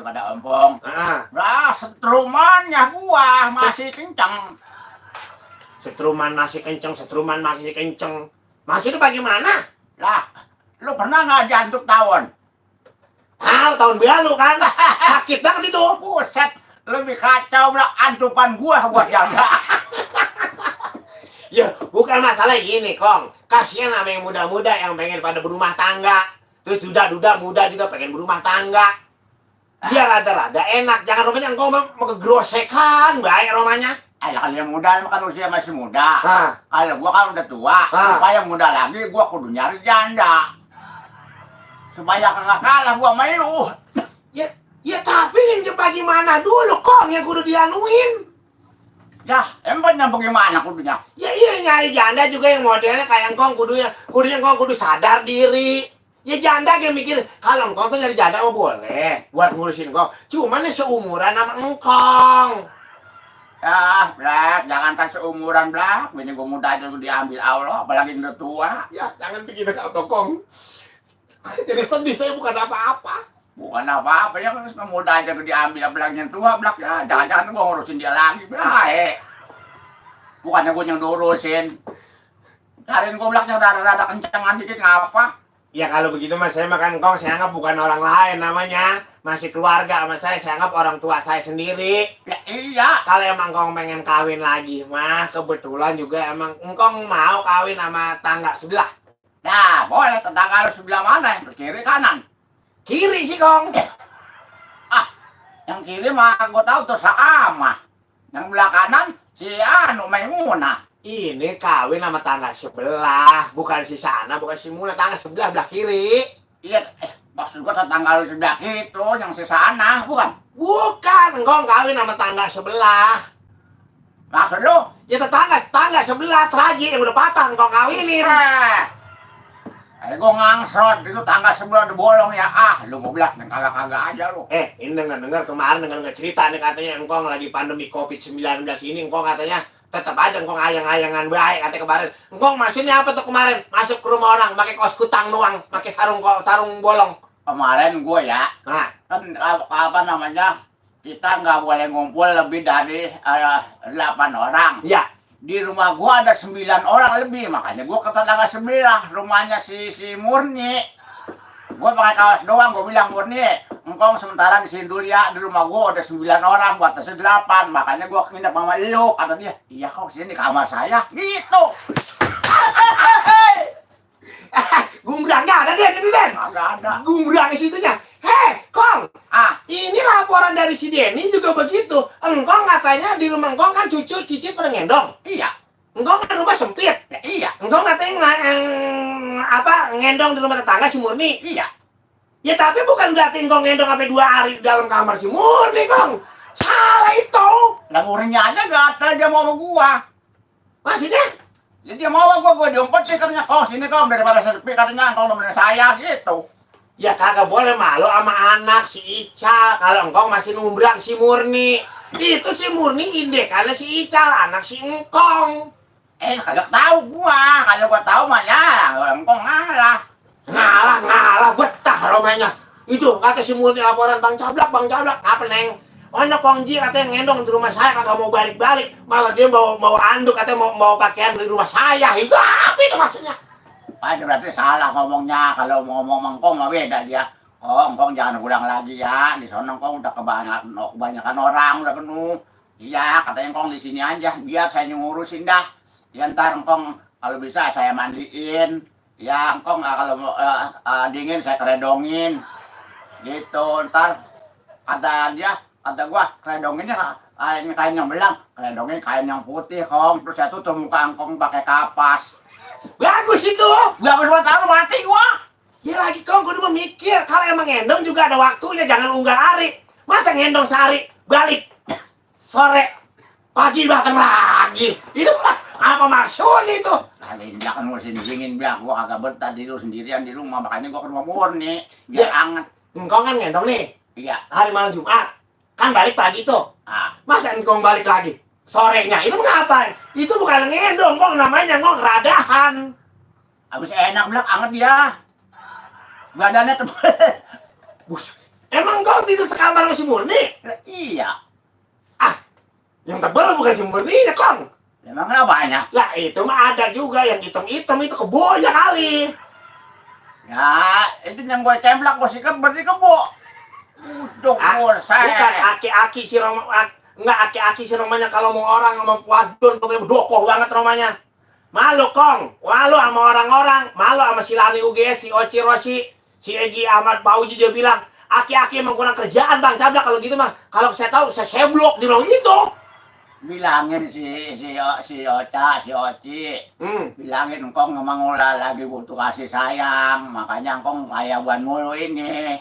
pada ompong. Lah, setrumannya gua masih kenceng. Setruman masih kenceng. Masih itu bagaimana? Lah, lu pernah nggak jantuk tawon? Tahun berlalu kan? Sakit banget itu. Buset, lebih kacau lah antupan gua buat jaga. Ya, bukan masalah gini, Kong. Kasihan sama yang muda-muda yang pengen pada berumah tangga. Terus duda-duda muda juga pengen berumah tangga. Biar rada-rada enak. Jangan rumahnya engkau mau kegrosekan, baik rumahnya. Kalau yang muda kan usia masih muda. Kalau gua kan udah tua, supaya muda lagi gua kudu nyari janda. Supaya kagak kalah gua sama lu. Ya tapi yang bagaimana dulu, Kong, yang kudu dianuin. Ya, empatnya bagaimana kudunya? Ya iya, nyari janda juga yang modelnya kayak engkong kudu sadar diri. Ya janda kayak mikir, kalau engkong tuh nyari janda boleh buat ngurusin engkong. Cuman ya seumuran sama engkong. Ya, Blak, jangankan seumuran, Blak. Bini gua muda aja diambil Allah, apalagi udah tua. Ya, jangan bikin kau, Kong. Jadi sedih, saya bukan apa-apa. Bukan apa-apa, ya kan muda aja diambil, apalagi yang tua, Blak. Ya, jangan-jangan gua ngurusin dia lagi, baik. Bukannya gua yang ngurusin. Cariin gua, Blak, yang rada-rada kencengan dikit, ngapa? Ya kalau begitu mas, saya makan engkong, saya anggap bukan orang lain namanya. Masih keluarga sama saya anggap orang tua saya sendiri. Ya iya. Kalau emang engkong pengen kawin lagi mah, kebetulan juga emang engkong mau kawin sama tangga sebelah. Nah, boleh, tetangga lu sebelah mana? Yang kiri kanan? Kiri sih, Kong. Yang kiri mah gua tahu tuh sama. Yang belah kanan si Maimunah. Ini kawin sama tangga sebelah, bukan si sana, bukan si Muna, tangga sebelah belah kiri. Iya, maksud gua tetangga lu sebelah kiri tuh, yang si sana, bukan? Bukan, engkong kawin sama tangga sebelah. Maksud lu? Ya tangga sebelah, teraji yang udah patah engkong kawinin. Gua ngangsrot, itu tangga sebelah udah bolong ya. Lu mau bilang, kagak-kagak aja lu. Ini dengar kemarin cerita nih katanya engkong lagi pandemi COVID-19 ini, engkong katanya tetap aja engkong ayang-ayangan baik katanya kemarin. Engkong maksudnya apa tuh kemarin? Masuk ke rumah orang pakai kaos kutang doang, pakai sarung bolong. Kemarin gua ya, kan apa namanya? Kita nggak boleh ngumpul lebih dari 8 orang. Iya. Di rumah gua ada 9 orang lebih, makanya gua ke tetangga sebelah, rumahnya si Murni. Gua pakai kaos doang, gua bilang Murni, engkong sementara di sini dulu ya, di rumah gua ada 9 orang, batasnya 8, makanya gua nginep sama lu. Kata dia, iya kok sini di kamar saya, gitu. Gumbrang nggak ada Den, ini Den. Nggak ada. Gumbrang di situnya. Kong. Ini laporan dari si Denny juga begitu. Engkong katanya di rumah engkong kan cucu cicit pada ngendong. Iya. Engkong kan rumah sempit. Ya, iya. Engkong katanya ngendong di rumah tetangga si Murni. Iya. Ya tapi bukan berarti engkong ngendong sampai 2 hari di dalam kamar si Murni, Kong. Salah itu. Lah Murninya aja nggak ada, dia mau sama gua. Maksudnya? Ya dia mau sama gua diumpetin katanya, sini Kong, daripada sepi katanya, engkong nemenin saya, gitu. Ya kagak boleh malu sama anak si Ical kalau engkong masih numbrang si Murni. Itu si Murni indek karena si Ical anak si engkong. Kagak tahu gua. Kalau gua tahu mah ya engkong ngalah. Ngalah betah romanya. Itu kata si Murni laporan Bang Cablak. Apa neng? Ono Kongji katanya ngendong di rumah saya, kagak mau balik-balik. Malah dia mau anduk katanya mau pakaian di rumah saya. Itu apa itu maksudnya? Berarti salah ngomongnya. Kalau mau ngomong engkong mah beda dia. Engkong jangan ulang lagi ya. Di sana engkong udah kebanyakan orang, udah penuh. Iya, katanya engkong di sini aja. Biar saya ngurusin dah. Ya ntar engkong kalau bisa saya mandiin. Ya engkong kalau dingin saya keredongin. Gitu. Ntar kata gua keredonginnya kain yang belang. Keredongin kain yang putih, Kong. Terus saya tutup muka engkong pakai kapas. Bagus itu. Bagus buat tahu mati gua. Ya lagi Kong kudu memikir. Kalau emang ngendong juga ada waktunya, jangan unggal hari. Masa ngendong sehari balik sore pagi datang lagi. Itu apa maksudnya itu? Kali ini kan musim dingin bilang gua kagak betah di lu sendirian di rumah, makanya gua ke rumah Murni biar anget. Engkong kan ngendong nih. Iya. Hari malam Jumat. Kan balik pagi tuh. Masa engkong balik lagi sorenya? Itu ngapain? Itu bukan ngendong, Kong, namanya ngong radahan. Habis enak bilang anget dia. Badannya tebal. Emang kau tidur sekamar sama si Murni? Lah, iya. Yang tebal bukan si Murni ya, Kong. Emang kenapanya? Lah itu mah ada juga yang hitam-hitam itu kebonya kali. Ya, itu yang gue cemplak, gue sikat berarti kebo. Udah, Bukan saya. aki-aki si Roma, enggak aki-aki si Romanya kalau mau orang sama wadon pokoknya dokoh banget Romanya. Malu Kong, malu sama orang-orang, malu sama si Lani UGS, si Oci Rosi, si Egi Ahmad Pauji dia bilang, aki-aki emang kurang kerjaan Bang Cablak kalau gitu mah. Kalau saya tahu saya seblok di bilang gitu. Bilangin si Oca, si Oci. Bilangin engkong memang lagi butuh kasih sayang, makanya engkong kayak buan mulu ini.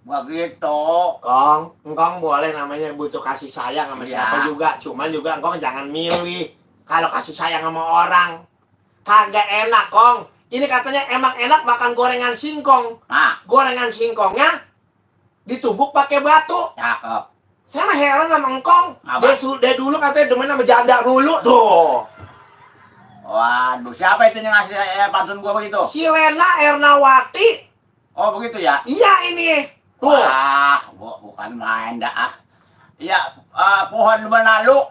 Begitu. Engkong boleh namanya butuh kasih sayang sama Iya. siapa juga, cuman juga engkong jangan milih. Kalau kasih sayang sama orang kagak enak, Kong. Ini katanya emang enak makan gorengan singkong. Nah, Gorengan singkongnya ditumbuk pakai batu. cakep. Saya mah heran sama engkong. Apa? Dia dulu katanya demen sama janda dulu tuh. Waduh, siapa itu yang ngasih pantun gua begitu? Si Lena Ernawati. Oh, begitu ya? Iya ini. Tuh. Wah, bukan main dah. Ah. Iya, pohon benalu.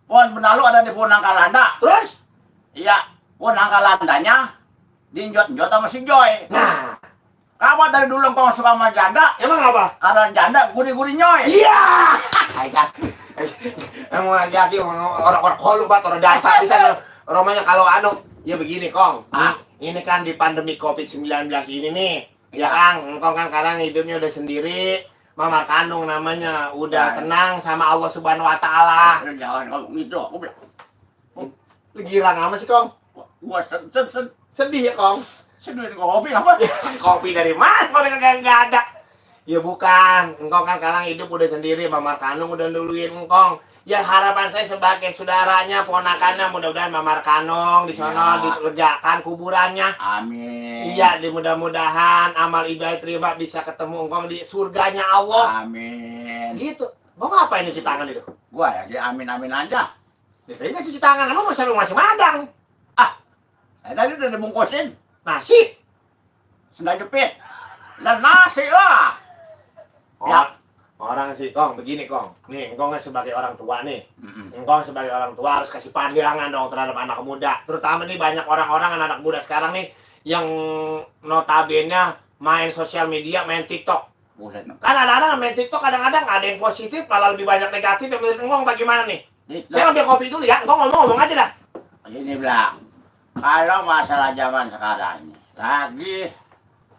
Pohon benalu ada di pohon Nangkalanda. Terus? Iya, pohon Nangkalandanya dinjot-njot sama si Joy. Nah, Kamu dari dulu engkau suka sama janda? emang apa? Karena janda gurih-gurih nyoy. Iya. Emang lagi orang-orang kolu bat orang data bisa romanya kalau ya begini Kong. Ini kan di pandemi COVID-19 ini nih. Ya Kang, engkau kan sekarang hidupnya udah sendiri. Mamar kandung namanya, udah tenang sama Allah Subhanahu wa taala. Jangan ngomong gitu. Aku bilang, Lu girang amat sih, Kong? gua Sedih ya, Kong? seduhin kopi apa? Kopi dari mana? Kopi kagak ada. Ya bukan, engkong kan sekarang hidup udah sendiri, Mamar Kanung udah duluin engkong. Ya harapan saya sebagai saudaranya, ponakannya, mudah-mudahan Mamar Kanung di sono Ya. dilegakan kuburannya. Amin. Iya, mudah-mudahan amal ibadah terima bisa ketemu engkong di surganya Allah. Amin. Gitu. Mau ngapain cuci tangan itu? Gua ya di amin-amin aja. Dia nggak cuci tangan, emang masa lu masih magang? Saya tadi udah dibungkusin. Nasi. Sendal jepit. Dan nasi lah. Ya. Orang sih, Kong, begini, Kong. Nih, engkong kan sebagai orang tua nih. Mm-mm. Engkau sebagai orang tua harus kasih pandangan dong terhadap anak muda. Terutama nih banyak orang-orang anak muda sekarang nih yang notabene main sosial media, main TikTok. Buset. Kan ada-ada main TikTok kadang-kadang ada yang positif, malah lebih banyak negatif. Yang menurut engkau bagaimana nih? Saya ambil kopi dulu ya. Engkau ngomong aja dah. Ini bilang, kalau masalah zaman sekarang ini lagi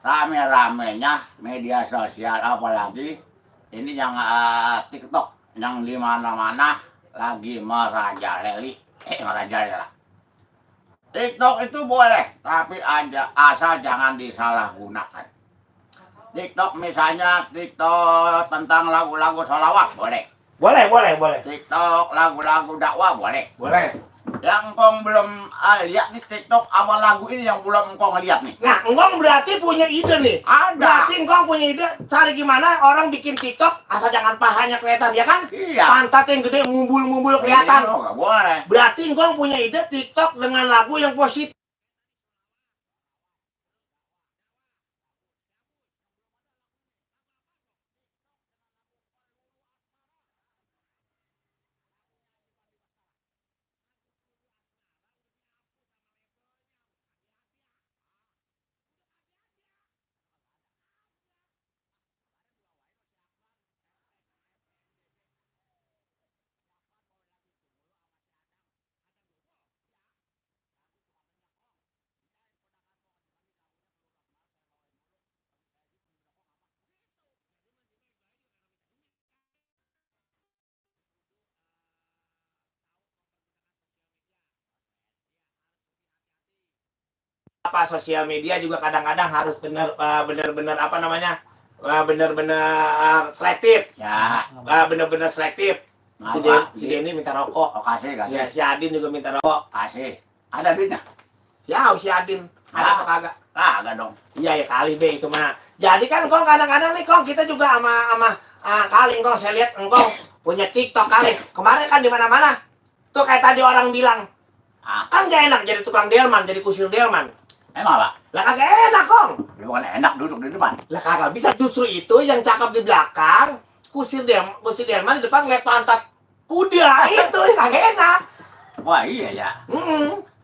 rame-ramenya media sosial, apalagi ini yang TikTok yang di mana-mana lagi merajalela. TikTok itu boleh, tapi asal jangan disalahgunakan. TikTok misalnya TikTok tentang lagu-lagu sholawat boleh. Boleh. TikTok lagu-lagu dakwah boleh. Boleh. Yang engkong belum lihat nih TikTok apa lagu ini yang belum engkong lihat nih. Nah, engkong berarti punya ide nih. Ada. Berarti engkong punya ide cari gimana orang bikin TikTok asal jangan pahanya kelihatan, ya kan? Iya. Pantat yang gede ngumbul-ngumbul kelihatan. Iya, nggak boleh. Berarti engkong punya ide TikTok dengan lagu yang positif. Apa sosial media juga kadang-kadang harus benar-benar apa namanya? Benar-benar selektif. Ya. Benar-benar selektif. Si Denny minta rokok. Oh, kasih. Ya, si Adin juga minta rokok. Kasih. Ada duitnya? Si Adin. Ada apa kagak? Kagak dong. Iya ya kali be itu mah. Jadi kan kong kadang-kadang nih kong kita juga sama kali kong saya lihat engkong punya TikTok kali. Kemarin kan di mana-mana. Tuh kayak tadi orang bilang, kan gak enak jadi tukang delman, jadi kusir delman. Emang apa? Lah kagak enak, Kong. Ya bukan enak duduk di depan. Lah kagak bisa, justru itu yang cakep di belakang, kusir delman di depan lihat pantat kuda itu yang kagak enak. Wah iya ya.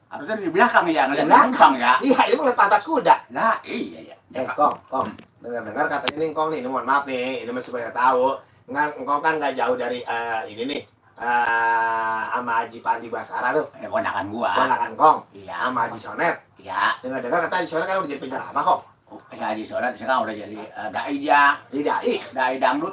Harusnya di belakang ya, Di ngeliat belakang. penumpang ya. Iya, itu lihat pantat kuda. Lah iya ya. Kong, dengar katanya nih Kong nih, ini mohon maaf nih, ini masih supaya tahu. Engkau kan nggak jauh dari ini nih, sama Haji Pandi Basara tuh, Ponakan gua. ponakan Kong, Iya. sama Haji Sonet. Iya. Dengar kata Haji Sonet kan udah jadi penceramah Kong. Haji Sonet sekarang udah jadi dai dia. Di dai. Dai dangdut.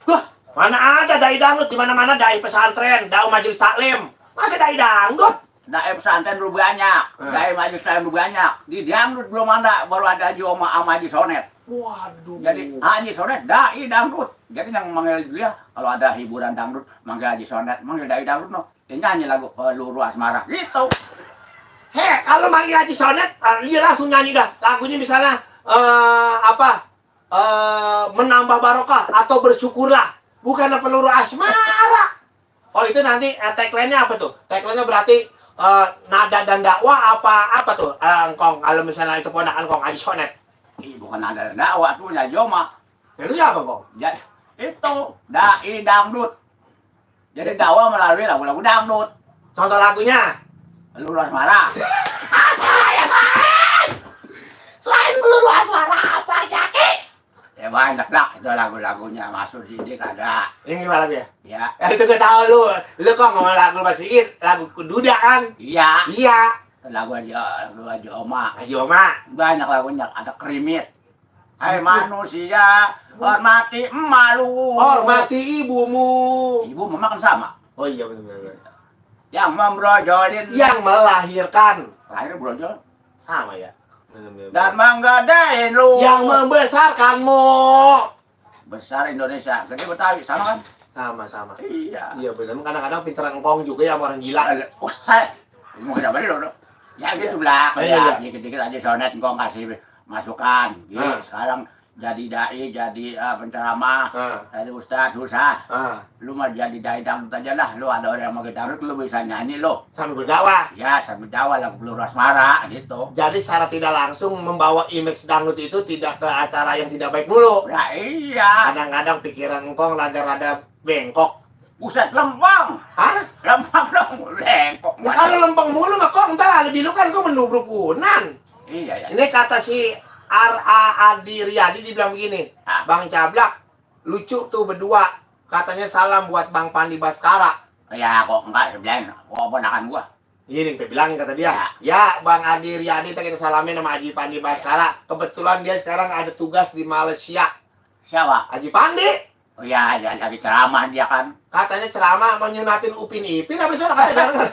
Wah, mana ada dai dangdut, di mana-mana dai pesantren, dai majelis taklim. Masa dai dangdut? Dai pesantren dulu banyak. Dai majelis taklim dulu banyak. Di dangdut belum ada, baru ada Haji Oma sama Haji Sonet. Waduh. Jadi Haji Sonet dai dangdut. Jadi yang manggil dia kalau ada hiburan dangdut manggil Haji Sonet, manggil dai dangdut no. Dia nyanyi lagu Peluru Asmara gitu. Kalau manggil Haji Sonet, dia langsung nyanyi dah. Lagunya misalnya menambah barokah atau bersyukurlah, bukan peluru asmara. Oh itu nanti tagline-nya apa tuh? Tagline-nya berarti nada dan dakwah apa tuh? Kong, kalau misalnya itu ponakan Kong Haji Sonet. Bukan ada dakwah tuh ya Joma. Itu siapa Kong? Jadi itu dai dangdut. Jadi dakwah melalui lagu-lagu dangdut. Contoh lagunya? Peluru Asmara. Selain peluru asmara apa Jaki? Ya banyak lah itu lagu-lagunya masuk sini kagak. Ini gimana lagunya? Ya. Itu gue tahu lu kok ngomong lagu Basiir, lagu kududa kan? Iya. Iya. Lagu aja Oma. Haji Oma. Banyak lagunya, ada Krimit. Hai manusia, hormati emak lu. Hormati ibumu. Ibu mama kan sama. Oh iya benar. Yang membrojolin. Yang melahirkan. Lahir brojol. Sama ya. Benar. Dan menggadein lu. Yang membesarkanmu. Besar Indonesia, gede Betawi, sama kan? Sama. Iya. Iya benar. Kadang-kadang pinter engkong juga ya sama orang gila. Usai. Mau kenapa lu? Ya gitu lah. Iya. Dikit-dikit aja Sonet engkau kasih masukan. Sekarang jadi dai, jadi penceramah, jadi ustaz susah. Lu mah jadi dai dangdut aja lah. Lu ada orang yang mau dangdut, lu bisa nyanyi lu. Sambil berdakwah. Ya, sambil Jawa lagu Peluru Asmara gitu. Jadi secara tidak langsung membawa image dangdut itu tidak ke acara yang tidak baik dulu. Ya iya. Kadang-kadang pikiran engkong rada-rada bengkok. Buset lempang. Hah? Lempang dong, lengkok. Ya kalau lempeng mulu mah kok ntar lebih lu kan kok menubruk-unan. Iya ya. Ini kata si R.A. Adi Riyadi dibilang begini, Bang Cablak, lucu tuh berdua. Katanya salam buat Bang Pandi Baskara. Ya kok enggak sebenarnya, kok ponakan gua. Ini kita bilang kata dia. Ya Bang Adi Riyadi kita salamin sama Haji Pandi Baskara. Kebetulan dia sekarang ada tugas di Malaysia. Siapa? Haji Pandi. Oh ya, lagi ceramah dia kan. Katanya ceramah menyunatin Upin Ipin. Apa sih orang kata denger?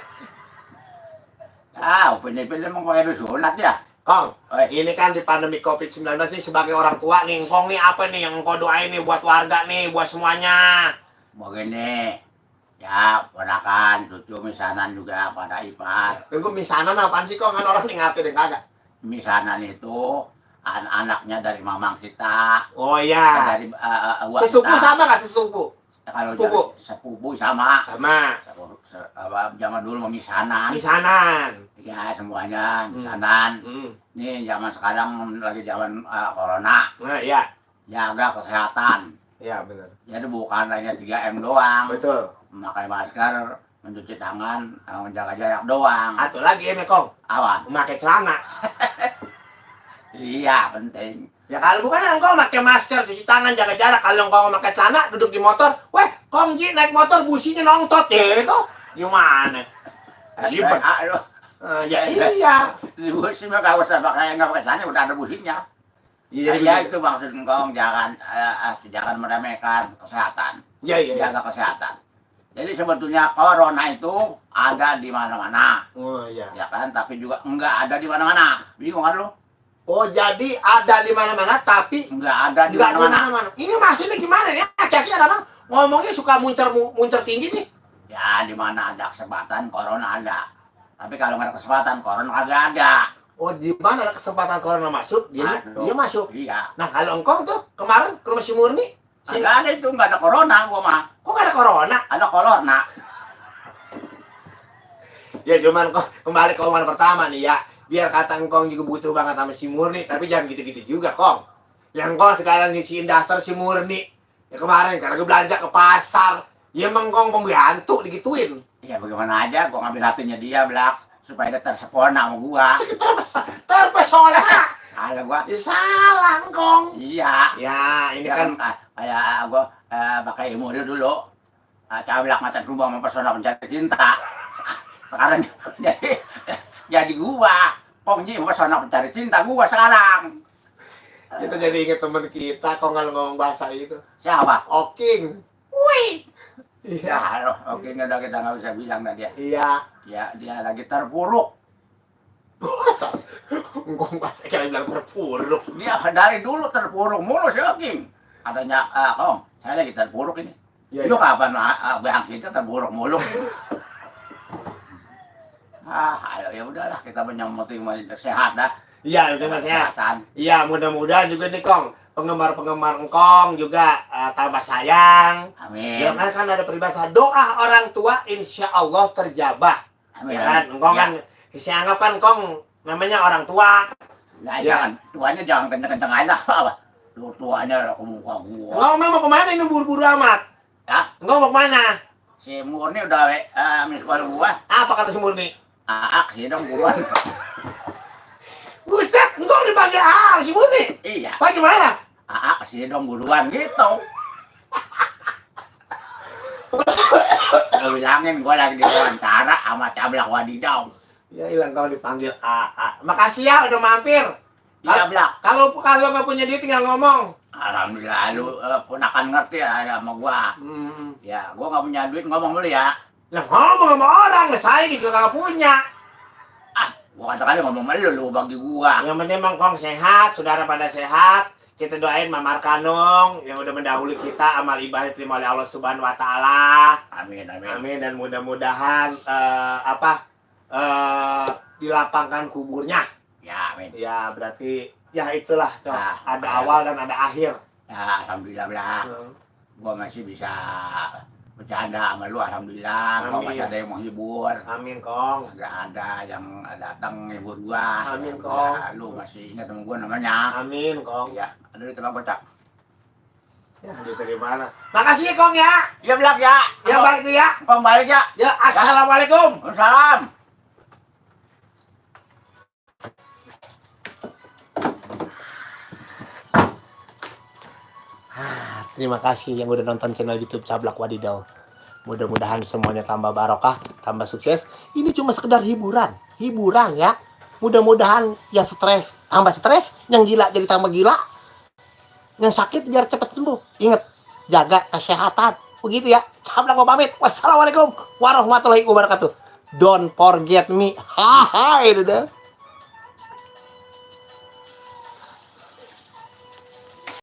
Upin Ipin emang pakai sunat ya. Kong, ini kan di pandemi COVID-19 nih sebagai orang tua nih, Kong nih apa nih yang kau doain nih buat warga nih, buat semuanya? Begini, ya ponakan, cucu misanan juga pada ipar. Tunggu misanan apaan sih Kong? Kan orang nih ngerti deh kagak. Misanan itu anak-anaknya dari mamang kita. Oh iya. Dari Sesepupu kita. sama nggak sesepupu? Kalau Sepupu? sepupu sama. Sama. Zaman dulu mau misanan. Misanan. Ya semuanya misanan. Nih zaman sekarang lagi zaman corona. Nah iya. Jaga kesehatan. Iya benar. Jadi bukan hanya 3M doang. Betul. Memakai masker, mencuci tangan, menjaga jarak doang. Atau lagi ya Kong, Awan. memakai celana. Iya penting. Ya kalau bukan engkau pakai masker, cuci tangan, jaga jarak. Kalau engkau pakai celana, duduk di motor, weh, Kong Ji naik motor businya nongtot ya itu. Gimana? Ribet. Ya iya. Di busi mah kalau usah pakai nggak pakai celana udah ada businya. Iya itu maksud engkau jangan meremehkan kesehatan. Iya. Jaga kesehatan. Jadi sebetulnya corona itu ada di mana-mana. Oh iya. Ya kan, tapi juga enggak ada di mana-mana. Bingung kan lu? Oh jadi ada di mana-mana tapi Enggak ada di nggak di mana-mana. mana-mana. Ini maksudnya gimana nih? Kaki ada bang ngomongnya suka muncer tinggi nih. Ya di mana ada kesempatan corona ada. Tapi kalau nggak ada kesempatan corona kagak ada. Oh di mana ada kesempatan corona masuk dia masuk. Iya. Nah kalau engkong tuh kemarin ke rumah si Murni, Enggak ada itu, enggak ada corona gua mah. kok nggak ada corona? Ada corona. Ya cuman kok kembali ke omongan pertama nih ya. biar kata engkong juga butuh banget sama si Murni, tapi jangan gitu-gitu juga, Kong. Yang kong sekarang si Indastar si Murni. Ya kemarin karena gue belanja ke pasar, ya emang kong pembantu digituin. Ya bagaimana aja, gua ngambil hatinya dia, Blak, supaya dia tersepona sama gua. Terpesona. Salah gua. Ya salah, Kong. Iya. Ya, ini Ya kan kayak gua pakai ilmu dulu. Cablak macan kumbang mempesona pencari cinta. Sekarang jadi gua. Kong Ji mempesona pencari cinta gua sekarang. kita jadi inget temen kita, Kong kalau ngomong bahasa itu. Siapa? Oking. Wih. Iya. Ya, halo. Oke, udah kita nggak bisa bilang dah dia. Iya. Ya, dia lagi terpuruk. Bahasa. Ngomong bahasa kayak bilang terpuruk. Dia dari dulu terpuruk mulu si Oking. Katanya, Kong, saya lagi terpuruk ini. Ya, Lu ya. kapan bangkitnya terpuruk mulu? Ayo ya udahlah, kita penting sehat dah. Iya, itu mas ya. Kesehatan. Iya, mudah-mudahan juga nih Kong, penggemar-penggemar Engkong juga tambah sayang. Amin. Ya kan ada peribahasa doa orang tua insya Allah terjabah. Amin. Ya kan, Engkong Ya. kan saya anggap kan Kong namanya orang tua. Nah, Ya. jangan, tuanya jangan kenceng-kenceng aja. Apa? Tuanya ke muka gua. Engkong mau kemana ini buru-buru amat? Ya, Engkong mau kemana? si Murni udah miss call gua. Apa kata si Murni? Sih dong buruan. Buset, Engkong dipanggil si Murni. Iya. Pak gimana? Sih dong buruan gitu. Gua bilangin gua lagi diwawancara sama Cablak Wadidaw. Ya hilang kau dipanggil Makasih ya udah mampir. Iya, Blak. Kalau nggak punya duit tinggal ngomong. Alhamdulillah lu ponakan ngerti ya sama gua. Ya, gua nggak punya duit ngomong dulu ya. Lah ngomong sama orang, saya juga nggak punya. Gua kata kali ngomong sama lu bagi gua. Yang penting emang Kong sehat, saudara pada sehat. Kita doain Mamar Kanong yang udah mendahului kita, amal ibadah terima oleh Allah Subhanahu Wa Taala. Amin, amin. Amin, dan mudah-mudahan dilapangkan kuburnya. Ya, amin. Ya berarti ya itulah Kong. Nah, Ada ya. awal dan ada akhir. Ya, alhamdulillah, Blak. Gua masih bisa bercanda sama lu, alhamdulillah. Gua Amin. masih ada yang menghibur. Amin Kong. Gak ada yang datang menghibur gua. Amin, Ya, Kong. Lu masih ingat sama gua namanya. Amin Kong. Ya, ada di tempat kocak. Ya diterima lah. Makasih ya Kong ya. Ya, Blak ya. Ya balik dulu ya. Kong balik ya. Ya assalamualaikum. Salam. Terima kasih yang udah nonton channel YouTube Cablak Wadidaw. Mudah-mudahan semuanya tambah barokah, tambah sukses. Ini cuma sekedar hiburan ya. Mudah-mudahan ya stres, tambah stres, yang gila jadi tambah gila. Yang sakit biar cepat sembuh. Ingat, jaga kesehatan. Begitu ya. Cablak mau pamit. Wassalamualaikum warahmatullahi wabarakatuh. Don't forget me. Haha, itu dah.